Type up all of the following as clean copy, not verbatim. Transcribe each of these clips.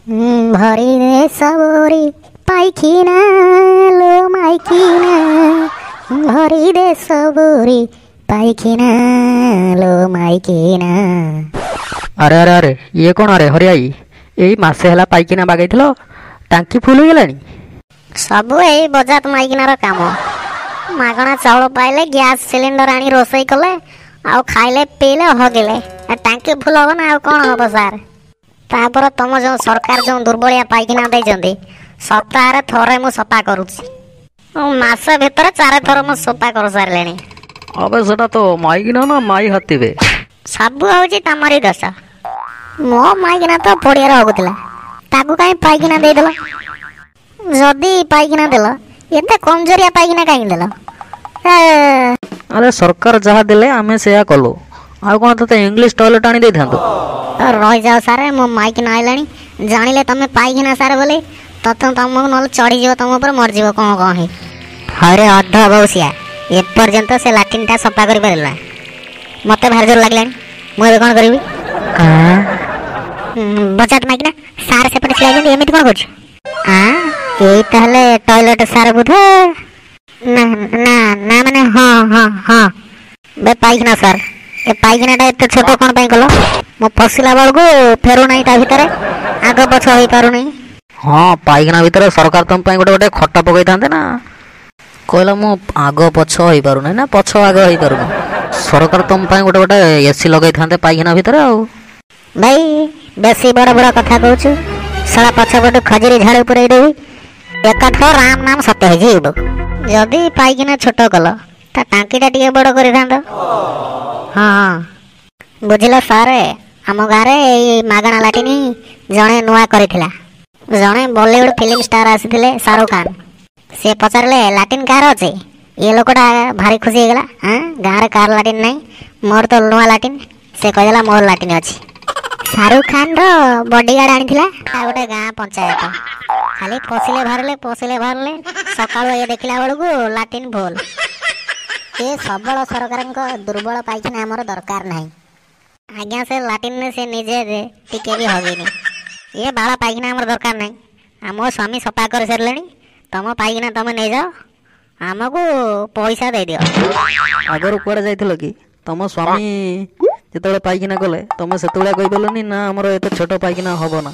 ଭରି ଦେ ସବୁରି ପାଇଖିନା ଲୋ ମାଇକିନା, ଭରି ଦେ ସବୁରି ପାଇଖିନା ଲୋ ମାଇକିନା। ଆରେ ଆରେ ଆରେ, ଇଏ କ'ଣ? ଆରେ ହରିଆଇ, ଏଇ ମାସେ ହେଲା ପାଇଖିନା ବାଗେଇଥିଲ, ଟାଙ୍କି ଫୁଲ ହେଇଗଲାଣି। ସବୁ ଏଇ ବଜାତ ମାଇକିନାର କାମ। ମାଗଣା ଚାଉଳ ପାଇଲେ, ଗ୍ୟାସ୍ ସିଲିଣ୍ଡର ଆଣି ରୋଷେଇ କଲେ, ଆଉ ଖାଇଲେ, ପିଇଲେ, ହଗିଲେ। ଟାଙ୍କି ଫୁଲ ହବ ନା ଆଉ କ'ଣ ହବ ସାର୍? ତାପରେ ତମ ଯେଉଁ ସରକାର ଯେଉଁ ଦୁର୍ବଳିଆ ପାଇଖିନା ଦେଇଛନ୍ତି, ସପ୍ତାହରେ ଥରେ ମୁଁ ସଫା କରୁଛି। ମାସ ଭିତରେ 4 ଥର ମୁଁ ସଫା କରିସାରିଲିଣି। ଆବେ, ସେଟା ତ ମାଇକିନା ନା ମାଇ ହାତୀବେ? ସବୁ ହେଉଛି ତମରି ଦୋଷ। ମୋ ମାଇକିନା ତ ପଡ଼ିଆରେ ହଗୁଥିଲା, ତାକୁ କାହିଁ ପାଇଖିନା ଦେଇଦେଲ? ଯଦି ପାଇଖିନା ଦେଲ, ଏତେ କମଜୋରିଆ ପାଇଖିନା କାହିଁକି ଦେଲ? ଆରେ, ସରକାର ଯାହା ଦେଲେ ଆମେ ସେୟା କଲୁ। ଆଉ କ'ଣ ତୋତେ ଇଂଲିଶ ଟଏଲେଟ୍ ଆଣି ଦେଇଥାନ୍ତୁ? ରହିଯାଅ ସାର୍, ମୋ ମାଇକିନା ଆଇଲାଣି। ଜାଣିଲେ ତମେ ପାଇଖିନା ସାର୍ ବୋଲି, ତତେ ତମକୁ ନହେଲେ ଚଢ଼ିଯିବ ତମ ଉପରେ, ମରିଯିବ କ'ଣ କ'ଣ ହେଇ। ହରେ ଅଧ ବଉସିଆ, ଏପର୍ଯ୍ୟନ୍ତ ସେ ଲାଟିନ୍ଟା ସଫା କରିପାରିଲା। ମତେ ଭାରି ଜୋର ଲାଗିଲାଣି, ମୁଁ ଏବେ କ'ଣ କରିବି? ବଜାତ ମାଇକିନା ସାର୍ ସେପଟେ ଛିଡ଼ା ହେଇଛନ୍ତି, ଏମିତି କ'ଣ କରୁଛୁ? ଏଇ ତାହେଲେ ଟଏଲେଟ୍ ସାର୍ ବୋଧେ? ନା ନା ନା, ମାନେ ହଁ ହଁ ହଁ। ବେ ପାଇଖିନା ସାର୍, ଏ ପାଇଖିନାଟା ଏତେ ଛୋଟ କ'ଣ ପାଇଁ କଲ? ମୁଁ ପଶିଲା ବେଳକୁ ଫେରୁନାହିଁ, ତା ଭିତରେ ଆଗ ପଛ ହେଇପାରୁନି। ହଁ, ପାଇଖିନା ଭିତରେ ସରକାର ତମ ପାଇଁ ଗୋଟେ ଗୋଟେ ଖଟ ପକେଇଥାନ୍ତେ ନା। କହିଲା ମୁଁ ଆଗ ପଛ ହେଇପାରୁନି ନା ପଛ ଆଗ ହେଇପାରୁନି। ସରକାର ତମ ପାଇଁ ଗୋଟେ ଗୋଟେ ଏସି ଲଗେଇଥାନ୍ତେ ପାଇଖିନା ଭିତରେ ଆଉ। ଭାଇ, ବେଶୀ ବଡ଼ ବଡ଼ କଥା କହୁଛୁ। ଶଳା, ପଛପଟୁ ଖଜୁରୀ ଝାଡ଼ୁ ପୁରେଇ ଦେବି, ଏକାଥର ରାମ ନାମ ସତ୍ୟ ହେଇଯିବ। ଯଦି ପାଇକିନା ଛୋଟ କଲ, ତା ଟାଙ୍କିଟା ଟିକେ ବଡ଼ କରିଥାନ୍ତ। ହଁ ହଁ, ବୁଝିଲ ସାର୍, ଆମ ଗାଁରେ ଏଇ ମାଗଣା ଲାଟିନି ଜଣେ ନୂଆ କରିଥିଲା। ଜଣେ ବଲିଉଡ ଫିଲ୍ମ ଷ୍ଟାର ଆସିଥିଲେ, ଶାହରୁଖ ଖାନ। ସେ ପଚାରିଲେ, ଲାଟିନ୍ କାହାର ଅଛି? ଏ ଲୋକଟା ଭାରି ଖୁସି ହେଇଗଲା। ହଁ, ଗାଁରେ କାହାର ଲାଟିନ୍ ନାହିଁ, ମୋର ତ ନୂଆ ଲାଟିନ୍। ସେ କହିଦେଲା, ମୋର ଲାଟିନ୍ ଅଛି। ଶାହରୁଖ ଖାନର ବଡିଗାର୍ଡ ଆଣିଥିଲା ଆଉ ଗୋଟେ ଗାଁ ପଞ୍ଚାୟତ। ଖାଲି ପଶିଲେ ବାହାରିଲେ, ପଶିଲେ ବାହାରିଲେ। ସକାଳୁ ଏ ଦେଖିଲା ବେଳକୁ ଲାଟିନ୍ ଫୁଲ୍। ଏ ସବଳ ସରକାରଙ୍କ ଦୁର୍ବଳ ପାଇଖିନା ଆମର ଦରକାର ନାହିଁ ଆଜ୍ଞା। ସେ ଲାଟିନରେ ସେ ନିଜେ ଟିକେ ବି ହଗିନି। ଏ ବାଳ ପାଇଖିନା ଆମର ଦରକାର ନାହିଁ। ଆମ ସ୍ୱାମୀ ସଫା କରିସାରିଲେଣି। ତମ ପାଇଖିନା ତମେ ନେଇଯାଅ, ଆମକୁ ପଇସା ଦେଇଦିଅ। ଆଗରୁ କୁଆଡ଼େ ଯାଇଥିଲ କି? ତମ ସ୍ୱାମୀ ଯେତେବେଳେ ପାଇଖିନା କଲେ, ତମେ ସେତେବେଳେ କହିପାରିଲନି ନା ଆମର ଏତେ ଛୋଟ ପାଇଖିନା ହବ ନା?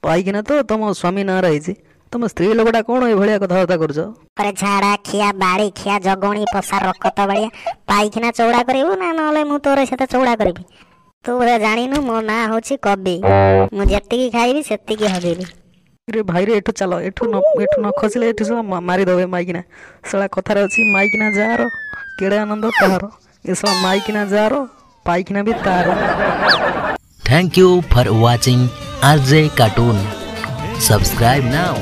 ପାଇଖିନା ତ ତମ ସ୍ୱାମୀ ନାଁରେ ହେଇଛି, ତମ ସ୍ତ୍ରୀ ଲୋକଟା କ'ଣ ଏଭଳିଆ କଥାବାର୍ତ୍ତା କରୁଛ? ଆରେ ଝାଡ଼ା ଖିଆ, ବାଡ଼ି ଖିଆ, ଜଗଣୀ ପଶା, ରକତ ବାଡ଼ିଆ, ପାଇଖିନା ଚଉଡ଼ା କରିବୁ ନା ନହେଲେ ମୁଁ ତୋର ସହିତ ଚଉଡ଼ା କରିବି? ତୁ ବୋଧେ ଜାଣିନୁ, ମୋ ନାଁ ହେଉଛି କବି। ମୁଁ ଯେତିକି ଖାଇବି ସେତିକି ହଗିବି। ରେ ଭାଇରେ, ଏଠୁ ଚାଲ। ଏଠୁ ନ ଖସିଲେ ଏଠୁ ଶଳା ମାରିଦେବେ ମାଇକିନା ଶଳା। କଥାରେ ଅଛି, ମାଇକିନା ଯାହାର କେଡ଼େ ଆନନ୍ଦ ତାହାର। ଏ ଶଳା ମାଇକିନା ଯାହାର, ପାଇଖିନା ବି ତାର। Thank you for watching RJ Cartoon. Subscribe now.